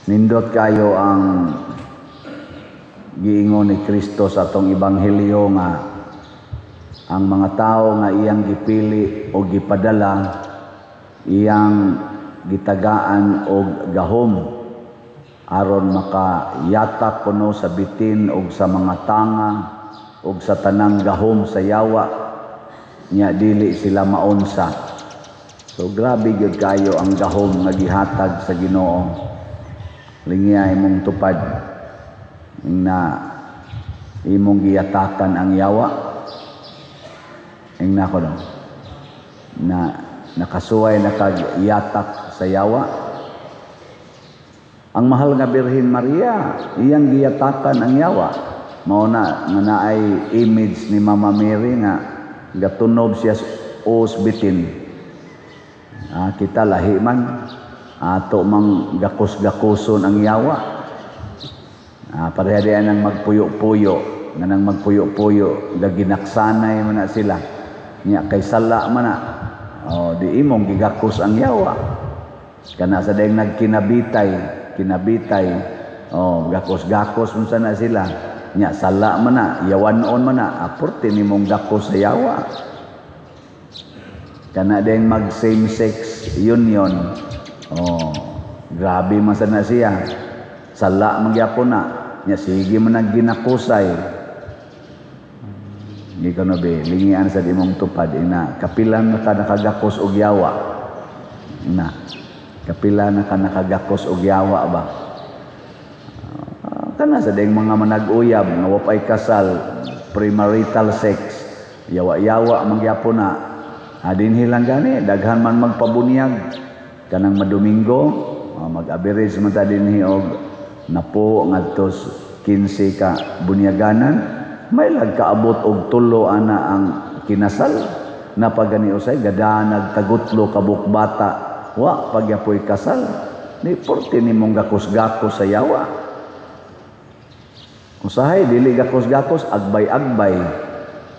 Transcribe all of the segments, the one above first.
Nindot kayo ang giingon ni Kristo sa atong ebanghelyo nga ang mga tao nga iyang gipili o gipadala, iyang gitagaan og gahom aron makayatak kuno sa bitin og sa mga tanga og sa tanang gahom sa yawa, nya dili sila maunsa. So grabe gyud kayo ang gahom nga gihatag sa Ginoo. Lingya imong tupad na imong giyatakan ang yawa. Ingna ko, no, na nakasuway na kag yatak sa yawa. Ang mahal nga Birhen Maria, iyang giyatakan ang yawa. Mao na nga naay image ni Mama Mary nga gatunob siya os bitin. Kita lahi man ato mang gakos-gakoson ang yawa. Pareha diyan ang magpuyo-puyo, nga nang magpuyo-puyo gaginaksanay man na sila. Nya kay sala man na. Oh, di imong gigakos ang yawa. Kana sa dayang nagkinabitay, kinabitay. Oh, gakos-gakos man sana sila. Nya sala man na, yawanon man na, aporte nimong gakos sa yawa. Kana dayang mag same sex union. Oh, grabe man sana siya. Sala man gyapon na. Nya sige man nagginakosay. Hindi ko na be, lingian sa imong tupad ina, kapila na ka nakagakos og yawa? Na kapila na ka nakagakos og yawa ba? Kana sa ding mga manag-uyab nga wa pay kasal, premarital sex, yawa-yawa man gyapon na. Dinhi lang gani daghan man magpabunyag kanang madomingo, mag-average man ta dinhi og napo ngadto 15 ka bunyaganan, may kaabot og 3 ana ang kinasal. Napagani usay gadanag tagutlo kabuk bata, wa pagyapoy kasal. Ni porte nimong gakos-gakos sa yawa. Usahay dili gakos-gakos, agbay-agbay.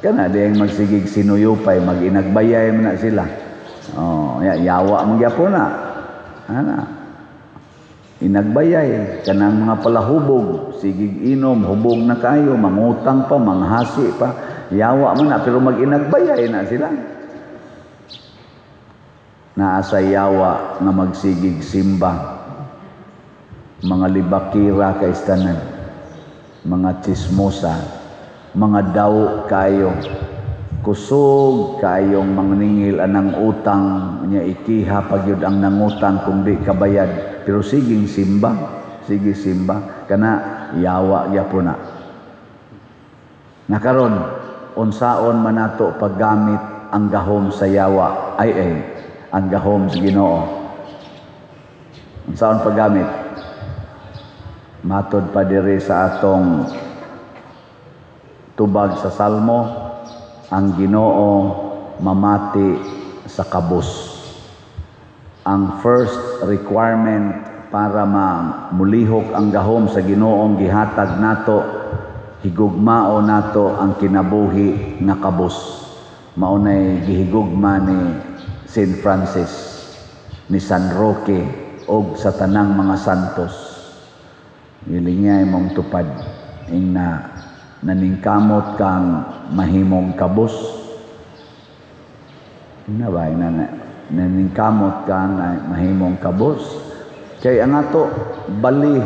Kana diyang magsigig sinuyupay, mag-inagbayay man na sila. Oh, ya, yawa man gyapon na. Ana. Inagbayay kanang mga palahubog, sigig inom, hubog na kayo, mangutang pa, manghasi pa, yawa man na, pero mag-inagbayay na sila. Naa sa yawa nga magsigig simba, mga libakira kaistanan, mga chismosa, mga daw kayo, kusog kayong mangningil anang utang nya, ikiha pagyud ang nangutang kung di kabayad, pero siging simba, sige simba. Kana yawa gyapon na. Nakaron, unsaon man nato paggamit ang gahom sa yawa, ay ang gahom sa Ginoo? Unsaon paggamit? Matod pa diri sa atong tubag sa Salmo, ang Ginoo mamati sa kabus. Ang first requirement para mamulihok ang gahom sa Ginoong gihatag nato, higugmao nato ang kinabuhi nga kabus. Mao nay gihigugma ni Saint Francis, ni San Roque og sa tanang mga santos. Gilingay mong tupad ing na naningkamot kang mahimong kabus. Ina ba ina na, naningkamot kang mahimong kabus? Kay ang ato bali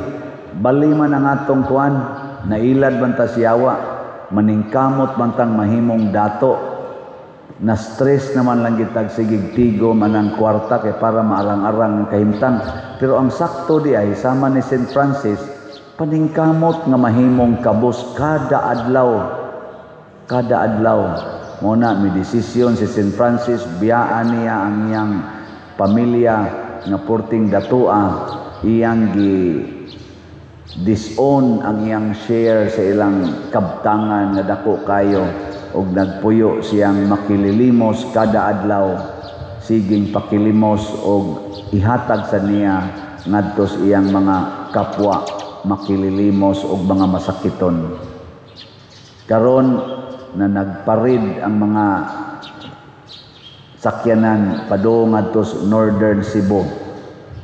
bali man ang atong kuan, nailad man ta siyawa, maningkamot man tang mahimong dato. Na stress naman lang gitag sigig tigo man ang kwarta kay para maarang-arang ang kahimtang. Pero ang sakto di ay sama ni Saint Francis, paningkamot nga mahimong kabus kada adlaw. Kada adlaw. Mo na may desisyon si Saint Francis, biyaan niya ang iyang pamilya nga porting datua, iyang gi disown ang iyang share sa ilang kabtangan nga dako kayo, og nagpuyo siyang makililimos kada adlaw, siging pakilimos og ihatag sa niya ngadto sa iyang mga kapwa makililimos og mga masakiton. Karon na nagparid ang mga sakyanan padung ngadto sa Northern Cebu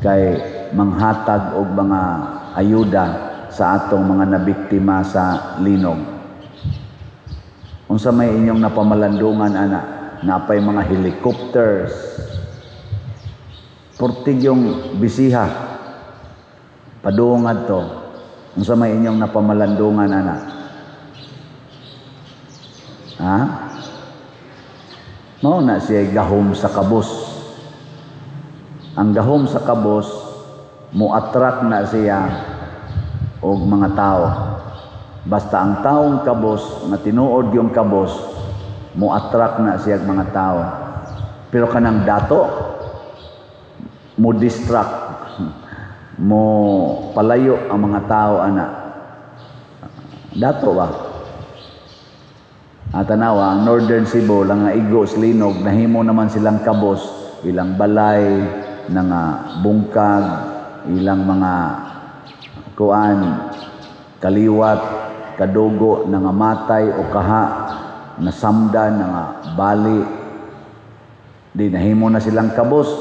kay manghatag og mga ayuda sa atong mga nabiktima sa linog. Unsa may inyong napamalandungan ana? Napay mga helicopters. Portigyong bisiha. Padung adto. Unsa may inyong napamalandungan ana? Ha? Mao na siya gahom sa kabos. Ang gahom sa kabos mo attract na siya og mga tao. Basta ang taong kabos, nga tinuod yung kabos, mo attract na siya og mga tao. Pero kanang dato mo distract, mo palayo ang mga tao ana. Dato ba? At tanawa, ang Northern Cebu lang nga igo sa linog, nahimo naman silang kabos, ilang balay, nga bungkag, ilang mga kuan, kaliwat, kadugo, nangamatay o kaha, nasamdan, nga bali, di nahimo na silang kabos,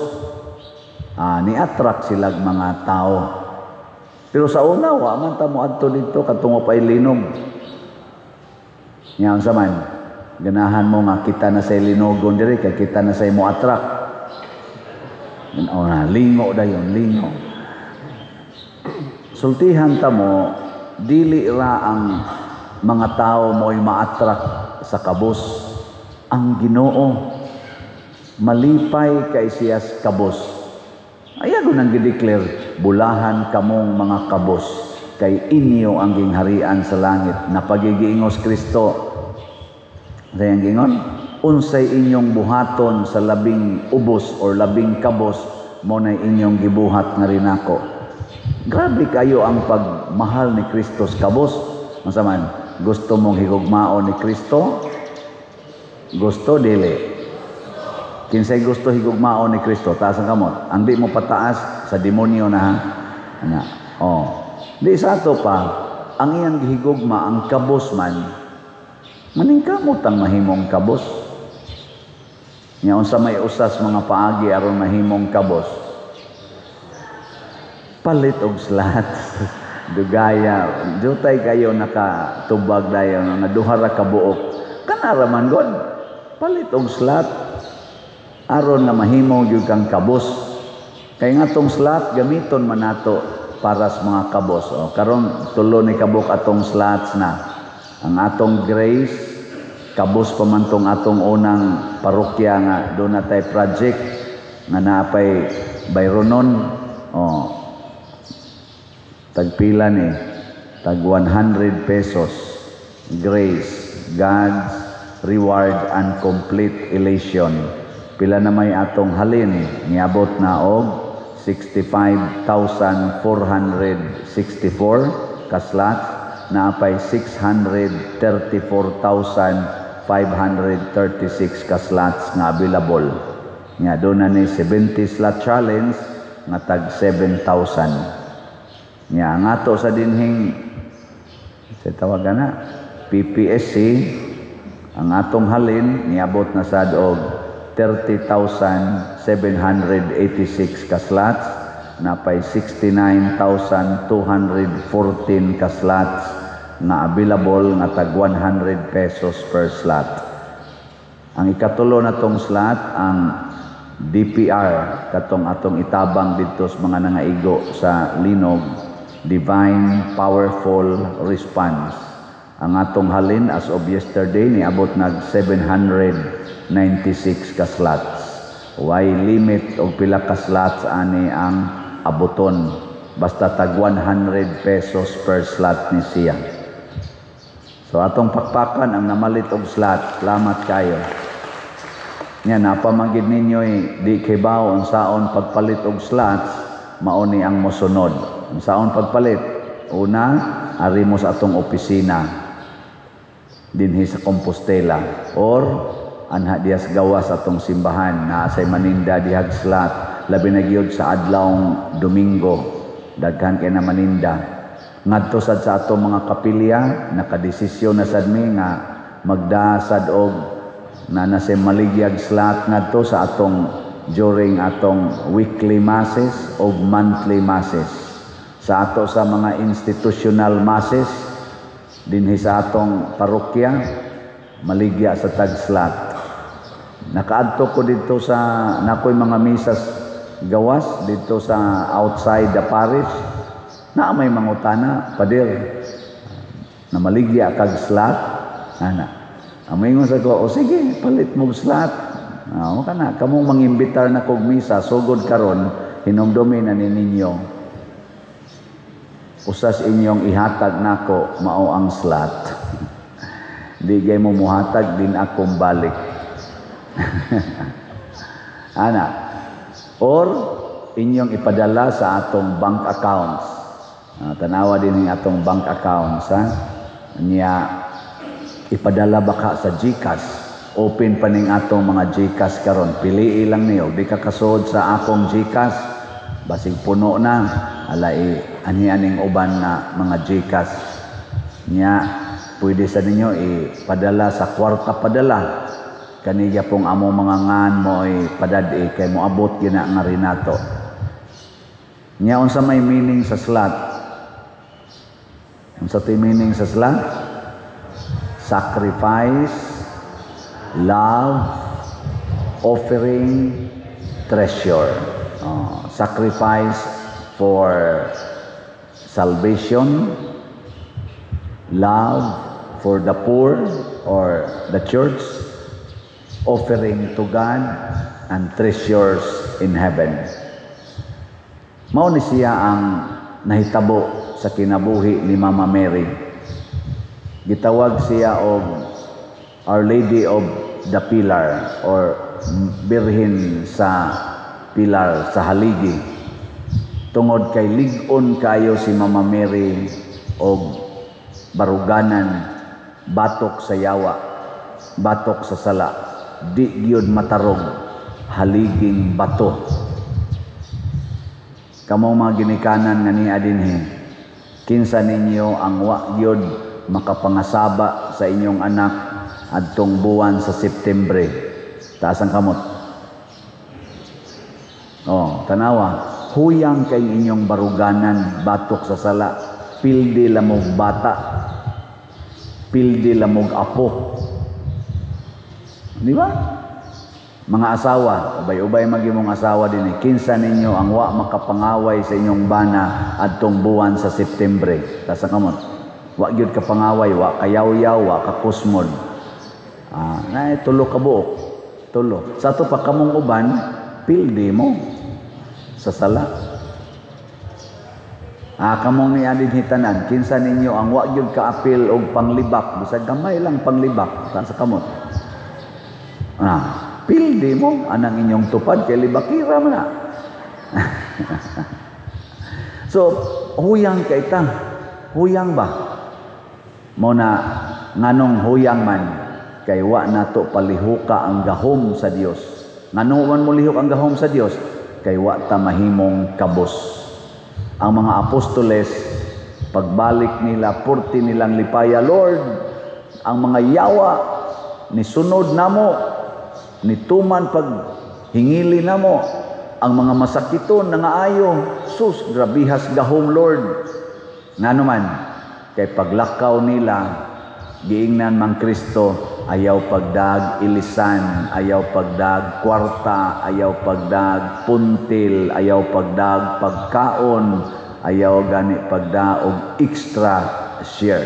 ni-attract sila mga tao. Pero sa una, wa man ta mo adto dito katungo pa linog. Nya unsa man, ganahan mo nga kita na sa linogon diri kay kita na sa mo attract. O na, lingo dayon, lingo. Sultihan ta mo, dili ra ang mga tao mo'y ma-attract sa kabos. Ang Ginoo malipay kay siya sa kabos. Ayaw nang gideclare, "Bulahan kamong mga kabos, kay inyo ang gingharian sa langit." Napagigiingos Kristo. Sa iyang gingon, "Unsay inyong buhaton sa labing ubos or labing kabos, mo na inyong gibuhat nga rinako." Grabe kayo ang pagmahal ni Kristo sa kabos. Unsa man, gusto mong higugmaon ni Kristo? Gusto, dili? Kinsay gusto higugmaon ni Kristo? Taas ang kamot. Ang di mo pataas, sa demonyo na ha. Ana. Oh. Di sa ato pa, ang iyang gihigugma, ang kabos man, maningkamot ang mahimong kabos. Nya unsa may usas mga paagi aron mahimong kabos? Palit og slots. Dugaya, jutay kayo nakatubag dayon nga duha ra ka buok. Kanara man god. Palit og slot aron nga mahimo gyud kang kabos. Kay nga tong slot gamiton man nato para sa mga kabos. O, karon tulo ni kabuk atong slots na. Ang atong Grace, kabos pa man tong atong unang parokya nga doon na tay project nga naapay bayronon. O, tagpila ni? Tag 100 pesos. Grace, God's reward and complete elation. Pila na may atong halin? Niabot na og 65,464 ka-slots, naapay 634,536 ka-slots nga available. Nga doon na ni 70 slot challenge nga tag 7,000. Nya ang ato sa dinhing sa tawagan na PPSC, ang atong halin niabot na sad og 30,786 ka slots, napay 69,214 ka slots nga available nga tag 100 pesos per slot. Ang ikatulo na tong slot, ang DPR, katong atong itabang didto sa mga nangaigo sa linog, Divine Powerful Response. Ang atong halin as of yesterday niabot nag 796 ka slots. Way limit og pila ka slots ani ang abuton. Basta tag 100 pesos per slot ni siya. So atong pakpakan ang namalit og slot. Salamat kayo. Nya napamagid ninyo di kibaw unsaon pagpalit og slots, mao ni ang mosunod. Unsaon pagpalit? Una, ari mo sa atong opisina dinhi sa Compostela or anha diha sa gawas atong simbahan na say maninda dihag slot, labi na gyud sa adlawng Domingo, daghan kay na maninda. Ngadto sad sa atong mga kapilya, nakadesisyon na sad mi nga magdasad og na nasa maligyag slot ngadto sa atong during atong weekly masses o monthly masses. Sa ato sa mga institutional masses dinhi sa atong parokya, maligya sa tag slot. Nakaadto ko dito sa nakoy mga misas gawas dito sa outside the parish na may mangutana, "Pader, na maligya kag slot?" Ana. Ang moingon sa ko, "O sige, palit mo slot." Ah, o kana kamong mangimbitar na kog misa sugod karon, hinumdumi na ni ninyo, usas inyong ihatag nako mao ang slot. Di gay mo muhatag din akong balik. Ana. Or inyong ipadala sa atong bank accounts. Tanawa din ang atong bank accounts, ha. Nya ipadala baka sa GCash. Open pa ning atong mga GCash karon. Pili lang niyo, di ka kasuod sa akong GCash. Basig puno na. Ala i anhi aning uban na mga GCash. Nya pwede sa ninyo ipadala sa Kwarta Padala. Kaniya pong amo mga ngan mo ay padad-i kay moabot gina nga rinato. Nya unsa may meaning sa slot? Unsa ti meaning sa slot? Sacrifice, love, offering, treasure. Oh, sacrifice for salvation, love for the poor or the church, offering to God, and treasures in heaven. Mao ni siya ang nahitabo sa kinabuhi ni Mama Mary. Gitawag siya og Our Lady of the Pillar or Birhen sa Pilar, sa haligi. Tungod kay lig-on kayo si Mama Mary og baruganan batok sa yawa, batok sa sala, di gyud matarog, haliging bato. Kamong mga ginikanan nga niya dinhi, kinsa ninyo ang wa gyud makapangasaba sa inyong anak adtong buwan sa Septembre? Taas ang kamot. Oh, tanawa, huyang kay inyong baruganan batok sa sala, pildi lamog bata, pildi lamog apo. Di ba? Mga asawa, ubay-ubay magimong asawa din eh. Kinsa ninyo ang wa makapangaway sa inyong bana adtong buwan sa Septembre? Taas ang kamot. Wa gyud ka pangaway, wa kayawyaw, wa ka kusmod. Ah, na tulo ka buok. Tulo. Sa ato pa kamong uban, pildi mo sa sala. Ah, kamong ni adin hitanan, kinsa ninyo ang wa gyud kaapil og panglibak, bisag gamay lang panglibak, taas sa kamot. Ah, pildi mo anang inyong tupad kay libakira man na. So, huyang kay ta. Huyang ba? Mo na nganong huyang man kay wa nato palihuka ang gahom sa Dios. Ngano man mo lihok ang gahom sa Dios? Kay wa ta mahimong kabos. Ang mga apostoles, pagbalik nila, purti nilang lipaya, "Lord, ang mga yawa ni sunod namo, nituman pag hingili namo, ang mga masakiton nangaayo, sus, grabihas gahom, Lord." Ngano man? Kay paglakaw nila, giingnan mang Kristo, "Ayaw pagdag ilisan, ayaw pagdag kwarta, ayaw pagdag puntil, ayaw pagdag pagkaon, ayaw gani pagdaog extra share."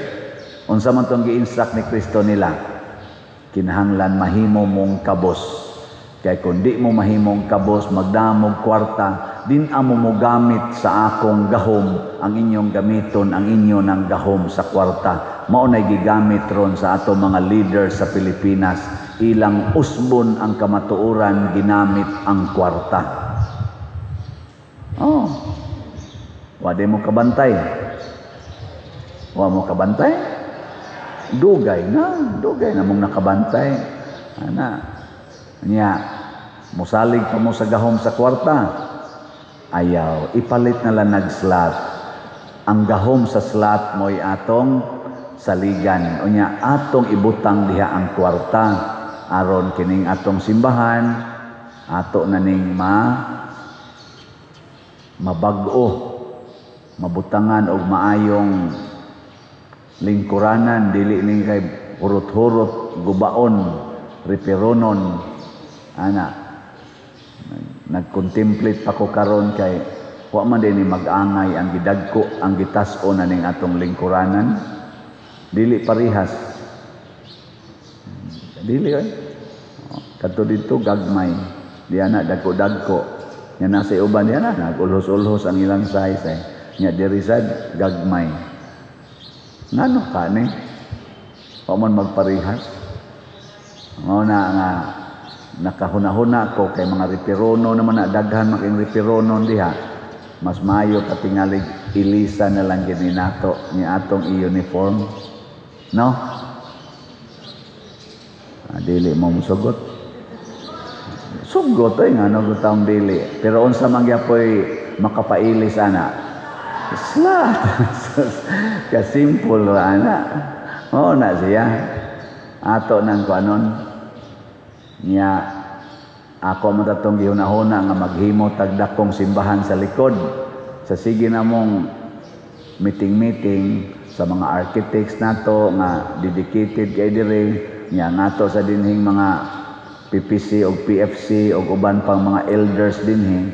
Unsa man tong gi-instruct ni Kristo nila? Kinahanglan mahimo mong kabos. Kay kung di mo mahimong kabos, magdamog kwarta, din amo mo gamit sa akong gahom, ang inyong gamiton, ang inyo ng gahom sa kwarta. Mao nay gigamit ron sa ato mga leaders sa Pilipinas. Ilang usbon ang kamatuoran, ginamit ang kwarta. Oh. Wa di mo kabantay. Wa mo kabantay? Dugay na mong nakabantay. Ana. Nya, musalig pa mo sa gahom sa kwarta. Ayaw, ipalit na lang nag-slot. Ang gahom sa slot mo'y atong saligan. Unya, atong ibutang diha ang kwarta. Aron kining atong simbahan, Ato na ning mabag-o, mabutangan og maayong lingkuranan, dili ning kay hurot-hurot, gubaon, repironon ana. Nagcontemplate pa ko karon kay wa man din ni mag-angay ang gidagko, ang gitas-o na ning atong lingkuranan. Dili parihas, dili oy. Kadto didto gagmay, diha na dagko-dagko nya, nasa uban diha na nagulhos-ulhos ang ilang size eh. Nya diri sad gagmay, ngano ka ni wa man magparihas? Mao na nga nakahuna-huna ko kay mga repirono naman na, daghan man kayong repirono diha. Mas maayo katingali ilisa na lang gid ni nato ni atong i-uniform, no? Ah, dili mo musugot. Sugot ay, ngano gutang dili? Pero unsa man gyapoy makapailis ana? Slat. Kasimple ra ana. Mao na siya. Ato nang kuanon nya, ako man tatong gihuna-huna nga maghimo tag dakong simbahan sa likod. Sa sige namong meeting-meeting sa mga architects nato nga dedicated kay dire nya, nato sa dinhing mga PPC o PFC o uban pang mga elders dinhi,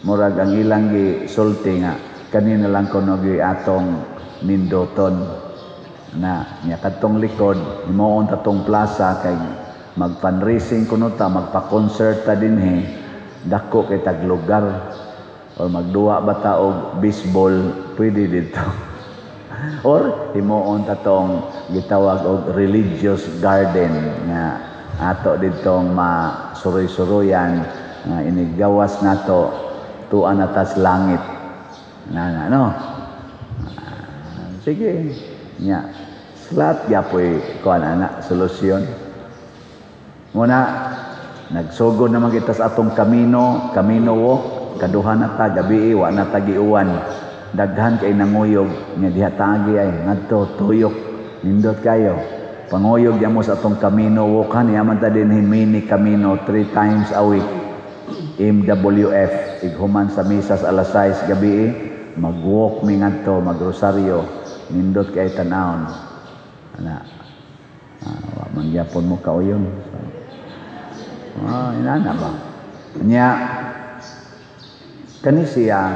murag ang ilang gi sulti nga kanina lang kuno gyud atong nindoton na nya kadtong likod, himuon tatong plaza kay mag-fundraising kuno ta, magpa-concert ta dinhi, dako kay tag lugar, or magduwa ba ta og baseball, pwede dito, or himuon ta tong gitawag og religious garden nga ato ditong masuroy-suroyan nga iniggawas nato tuan na tas langit na na no. Ah, sige nya, slat gyapoy kuan ana, solusyon. Muna nagsugod naman kita sa atong kamino, Camino Walk, kaduha na ta gabi, wa na ta giuwan. Daghan kay nanguyog nya diha tagi ay ngadto tuyok, nindot kayo. Panguyog ya mo sa atong Camino Walk han, yaman ta dinhi mini Camino three times a week. MWF ighuman sa misa sa alas 6 gabi, mag-walk mi ngadto, magrosaryo, nindot kay tan-awon. Ana. Ah, wa man gyapon mo kauyon. So, inana ba? Nya kani siya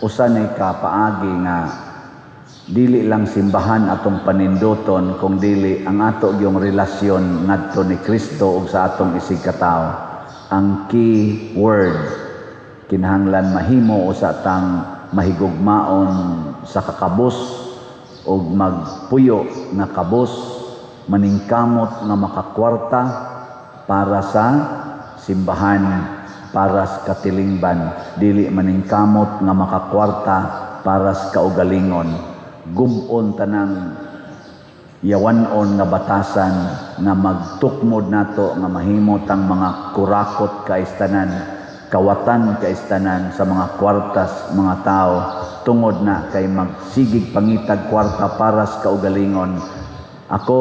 usa ni ka paagi nga dili lang simbahan atong paninduton kung dili ang ato yung relasyon ngadto ni Kristo ug sa atong isig katawo. Ang key word, kinahanglan mahimo usa tang mahigugmaon sa kakabos ug magpuyo nga kabos, maningkamot nga makakwarta para sa simbahan, para sa katilingban, dili maningkamot nga makakwarta para sa kaugalingon. Gub-on tanang yawanon nga batasan nga magtukmod nato nga mahimo tang mga kurakot kaistanan, kawatan kaistanan sa mga kwartas mga tao, tungod na kay magsigig pangitag kwarta para sa kaugalingon. Ako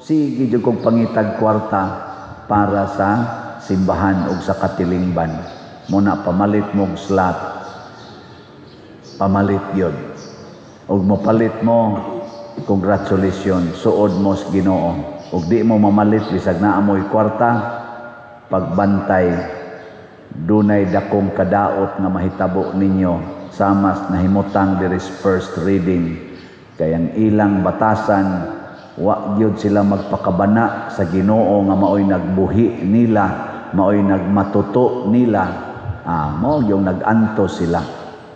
sige jud kog pangitag kwarta para sa simbahan ug sa katilingban. Muna pamalit mo og slot, pamalit gyud. Ug mopalit mo, congratulations, suod mo sa Ginoo. Ug di mo mamalit bisag naa mo'y kwarta, pagbantay, dunay dakong kadaot nga mahitabo ninyo samas nahimutang diri first reading, kay ang ilang batasan, wa gyud sila magpakabana sa Ginoo nga maoy nagbuhi nila, maoy nagmatuto nila. Ah, mao yung nag-antos sila.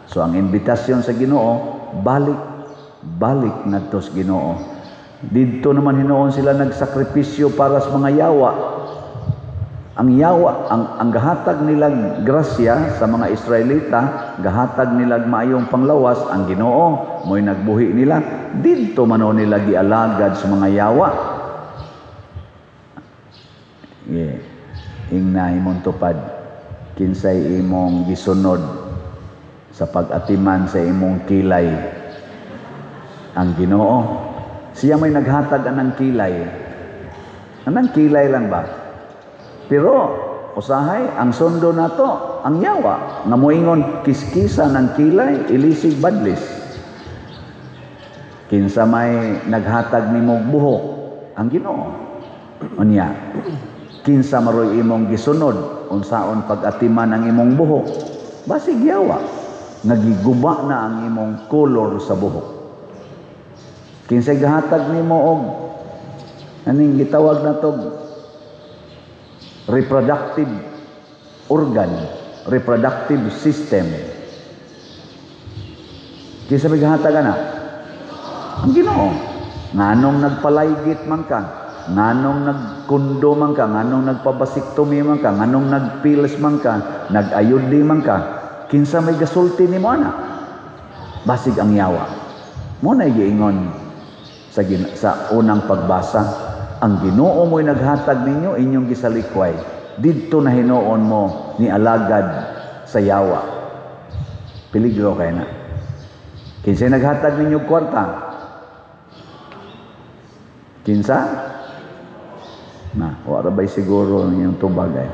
So ang imbitasyon sa Ginoo, balik, balik ngadto sa Ginoo. Didto naman hinuon sila nagsakripisyo para sa mga yawa. Ang yawa, ang gahatag nilang grasya sa mga Israelita, gahatag nilang maayong panglawas, ang Ginoo, mo'y nagbuhi nila, didto man nila gialagad sa mga yawa. Yeah. Ingna imong tupad, kinsay imong gisunod sa pag-atiman sa imong kilay? Ang Ginoo. Siya may naghatag anang kilay. Anang kilay lang ba? Pero Usahay ang sundo nato ang yawa nga moingon kiskisan ang kilay, ilisig badlis. Kinsa may naghatag nimong buhok? Ang Ginoo. Unya, kinsa maroy imong gisunod unsaon pag-atiman ang imong buhok? Basig yawa nga giguba na ang imong color sa buhok. Kinsay gahatag nimo og aning gitawag nato reproductive organ, reproductive system? Kinsa may gahatag ana? Ang Ginoo. Nganong nagpalaygit man ka? Nganong nagkundo man ka? Nganong nagpa-vasectomy man ka? Nganong nagpills man ka? Nag-IUD man ka? Kinsa may gasulti nimo ana? Basig ang yawa. Mao na giingon sa unang pagbasa, ang Ginoo mo'y naghatag ninyo, inyong gisalikway. Didto na hinuon mo ni alagad sa yawa. Peligro kay na. Kinsay naghatag ninyo kwarta? Kinsa? Na, wala ba'y siguro ninyong tubag ay?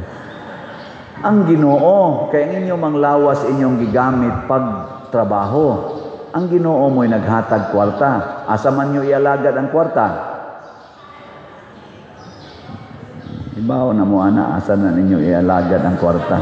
Ang Ginoo, kay ang inyong manglawas inyong gigamit pag trabaho. Ang Ginoo mo'y naghatag kwarta. Asa man nyo ialagad ang kwarta? Ibaw na mo ana, asa na ninyo ialagad ang kwarta?